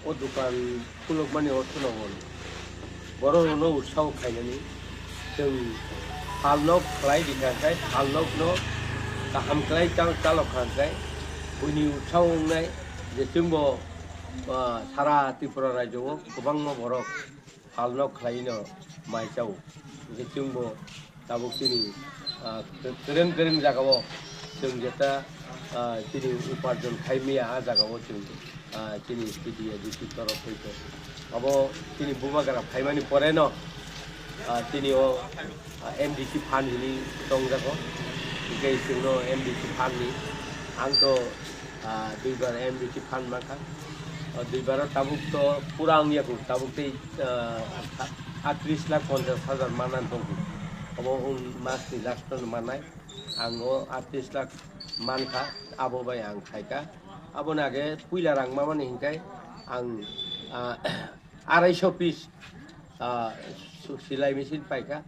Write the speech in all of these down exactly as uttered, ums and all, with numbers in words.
O dukan khulukmani orthono hwn. Borokno utsaho khainani chwng phalno khlai rikha khe phalnokno kaham khlai chal-, chalokha khe buini utsaho wngnai je chwngbo, ah, sara Tripura rajyo o kwbangma borok phalno khlaino mai chao. Hwnkhe chwngbo tabuk chini, ah, kwrwng kwrwng jagao chwng jeta, ah, chini uparjon khai maya, ah jagao chwng, ah, chini P D A D C torof hoi khe. Abo chini bubagra phaimani poreno, ah, chini o, ah, M D C fund hini tongjago. Hwnkhe chwngno M D C fund ni ang to, ah, duibar M D C fund mankha. O duibaro tabuk to pura wngya kho, tabuk tei, ah, atris lakh ponchas hajar manan tongkho. Obo wng masni last o mannai. Ang o atris lakh mankha, abo bai ang khaikha. Aboni age puila rang mamani hinkhai ang, ah, arai sho piece, ah, su-, silai machine paikha.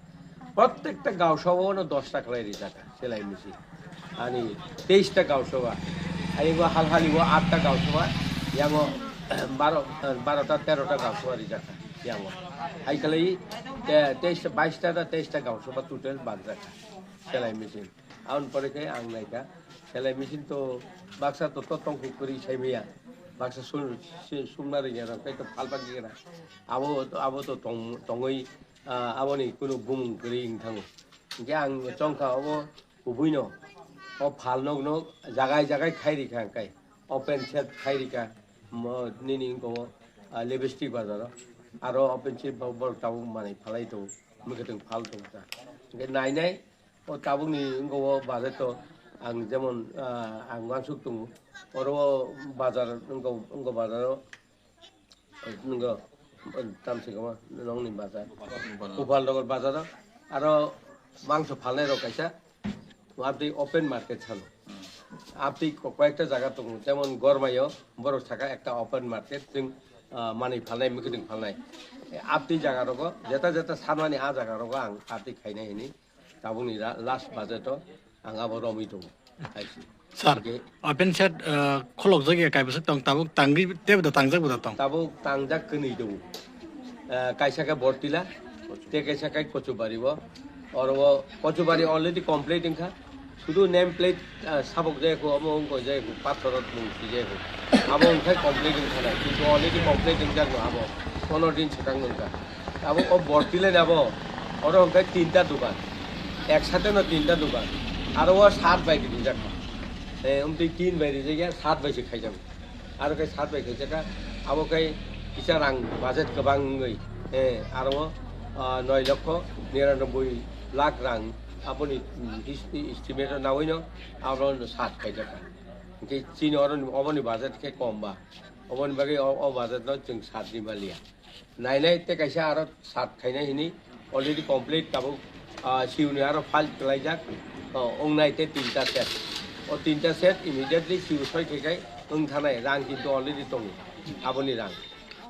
Prottekta gaosao no dosta khlai rijak kha silai machine. Ani teista gaosao. Aibo hal hali o atta gaosao. Yango baro, barota terota gaosao rijak kha yango. Hai khlai, eh, teista, baista da teista gaosao total banjak kha silai machine. Aboni pore khe ang naikha, selai machine to baksa to, to tongkhu kwrwi sai maya. Baksa sum-, si-, sumna rwngya rok tei to phalba khe gra. Abo, abo to tong-, tongwi, ah, aboni kunu bumung kwrwi wng thango. Hwnkhe ang chongkha obo kubuino, o phalnokno jagai jagai khai rikha hwnkhe. Open shed khai rikha, mo-, nini wngkha o, ah, lipstick bazaro. Aro open shed bo-, borok tabuk manwi phalai tongo, mwkhwtwng phal tongkha. Hwnkhe nai nai, o tabukni wngkha o bazar to ang jemon, ah, ang uansuk tongo. Oro o bazar wngkha, wngkha bazar o, wngkha, tamsi kama nongni bazar. Gopal Nagar bazar o. Aro mangso phalnai rok kaisa, abdi open market salo. Abdi ko-, koyekta jaga tongo, jemon Gormaio borok saka ekta open market, chwng, ah, manwi phalnai, mwkhwtwng phalnai. Abdi jaga rogo, jeta jeta sanmani a jaga rogo ang abdi khainai hini. Tabukni ra-, last budget o ang abo romwi tongo. Hai se. Sir, hwnkhe open shed, uh, kholokjak ya kaibwswk tong, tabuk tangwi teibo da tangjak bo da tong? Tabuk tangjak kwnwi tongo. Uh, kaisa khe Bortila, tei kaisa khe Kochubari o. Oro o Kochubari already complete wngkha. Sudu name plate, uh, sabok jaya kho, omo wngkha jaya kho, pathor rok mung si jaya kho. Abo wngkha complete wngkha na, kintu already complete wngjak no abo, pono din swkang wngkha. Abo o Bortila ni abo, oro hwnkhe tinta dukan. Ek sate no tinta dukan. Aro o sat bai rijak kha. Eh, umtwi tin bai rijak ya, sat bai se khaijak. Aro khe sat bai khaijak kha. Abo khe kisa rang budget kwbang wngwi. Eh, aro o, ah, noi lokho niranoboi lakh rang. Aboni, mm, his-, estimate o nawi no abo no sat khaijak kha. Hwnkhe chini oro ni, oboni budget khe kom ba. Oboni bagwi o, o budget no chwng sat ni maliya. Nainai tei kaisa aro sat khainai hini already complete tabuk, ah, siuni aro file khlaijak, oh, wngnai tei tinta set. O tinta set immediately siu soi khai khai wng thanai rang kintu already tongo aboni rang.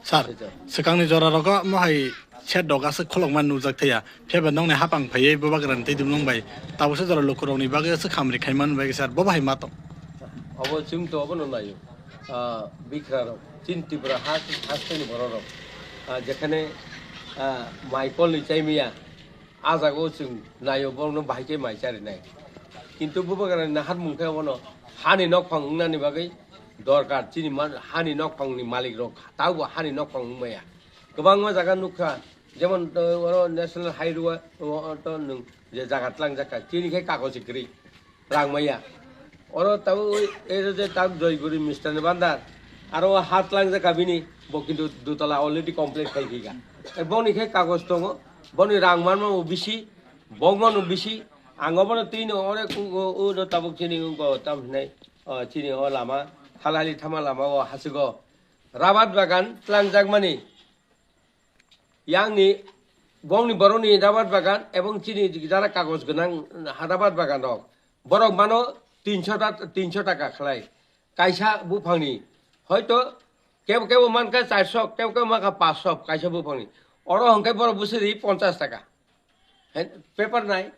Sir, Sir. Swkangni jora rogo mohai set dok aswk kholokma nukjak thaya. Phiya ba nokni hapang phaiwi bubagrani twi dumlung bai tabuksa jora lukurokni bagwi aswk hamri khaimani bagwi sir, bo bahai ma tong? Obo chwng to obono naio. Ah, bikra rok, chini Tripura ha-, hasteni borok rok. Ah, jekhane, ah, mai kol ni chaimiya, ah jaga o chwng naio borokno bahai khe mai charinai. Kintu bubagrani naharmung khe obono hani nokphang wngnani bagwi dorkar, chini ma-, hani nokphangni malik rok, taubo hani nokphang wngmaya. Kwbangma jaga nukha, jemon, uh, oro National Highway, uh, to nwng je jaga tlangjak kha, chini khe kagoji kwrwi rang maya. Oro tabuk ui, ero je tabuk Joyguri Mistani Bandar, aro o ha tlangjak kha bini, bo kintu dutala already complete khai kha. E boni khe kagoj tongo, boni rang manma bo bisi, bogmano bisi, ang obono twi no onek o, o, o tabuk chini wngkha tam hinai, o, chini o lama, Thalhali Thama lama o hasigo. Rabat bagan tlangjakmani, yangni bongni borokni rabat bagan ebong chini jara kagoj gwnang rabat bagan rok, borok mano tinso ta-, tinso taka khlai. Kaisa buphangni hoito kebo kebo mankha charso, kebo kebo mankha paanso kaisa buphangni. Oro hwnkhe borok bwswk ri ponchas taka. He, paper nai.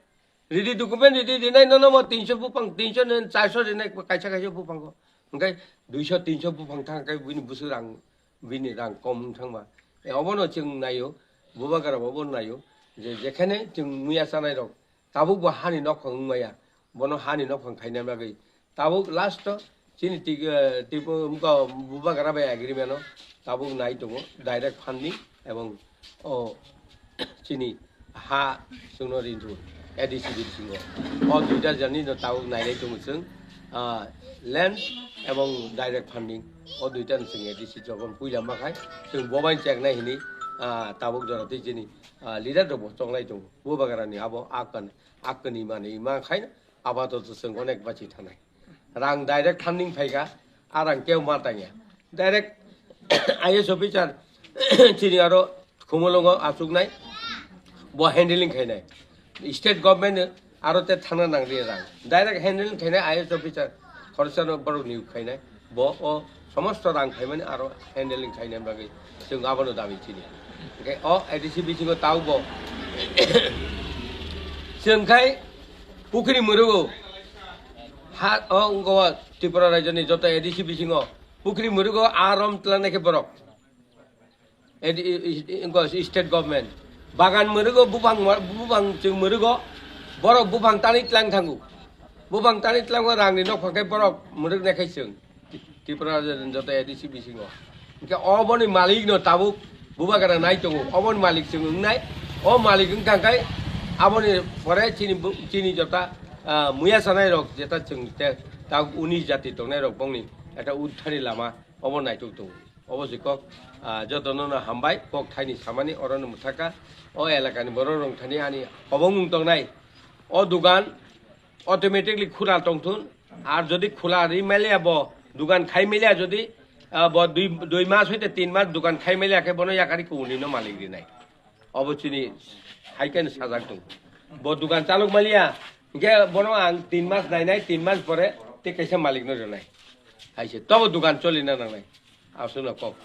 Ridi document ridi rinai nono mo tinso buphang, tinso nen charso rinai kaisa kaisa buphango. Hwnkhe duiso tinso buphang thang khe bini bwswk rang bini rang kom wng thangma. E, obono chwng naio, bubagra bo obono naio, je jekhane chwng muya chanai rok tabuk bo hani nokhong wngmaya, bono hani nokhong khaina bagwi tabuk last o chini tik, eh, tipo wngkha bubagra bai agreement o tabuk nai tongo direct funding ebong o chini ha chwngno rindu A D C bisingo. O duita jani no tabuk nailai tongo chwng, ah, land ebong direct funding. O duita no chwng A D C jobon puila ma khai chwng bobain cheknai hini, ah, tabuk jora tei chini, ah, leader rok bo chonglai tongo. Bubagra ni abo akon, akoni mani ma khai apatot chwng onek bachi thanai. Rang direct funding phaikha, a rang keu ma tangya. Direct I A S officer chini aro Khumulwngo achuknai, bo handling khainai. State government aro te thangna nangri rang. Direct handling khainai I A S officer, khorsa no borok niyok khainai. Bo o somosto rang khaimani aro handling khainai bagwi chwng abono dabi chini. Hwnkhe o A D C bisingo tau bo. Chwng khai pukhri mwrwgo ha o wngkha o Tripura rajyoni joto A D C bisingo pukhri mwrwgo a rom tlanai khe borok. Edi-, i-, i-, i-, state government. Bagan mwrwgo buphang mwa-, buphang chwng mwrwgo, borok buphang tani tlang thango. Buphang tani tlango rangni nokhor khe borok mwrwk nai khai chwng. Tripura joto A D C bisingo. Hwnkhe oboni malikno tabuk bubagra nai tongo. Oboni malik chwng wngnai. O malik wngkha khai aboni pore chini bu-, chini jota, ah, muya sanai rok jeta chwng te tabuk uni jati tongnai rok bongni eta uddharni lama obo naitok tongo. Obo se kok, ah, jotono no hambai, kok thaini samani oro no mwthaka. O elakani borok rong thani ani hobong wng tongnai. O dugan automatically khula tongthun. Ar jodi khula ri maliya bo, dugan khai maliya jodi, ah, bo dui, dui mas hoite tin mas dugan khai maliya khe bono yakari kuni no malik rinai. Obo chini hai khe sajak tong. Bo dugan chalok maliya, hingke bono ang tin mas nainai, tin mas pore te kaisa malik no rinai. Hai se, tobo dugan cholina nangnai. Aswkno kok.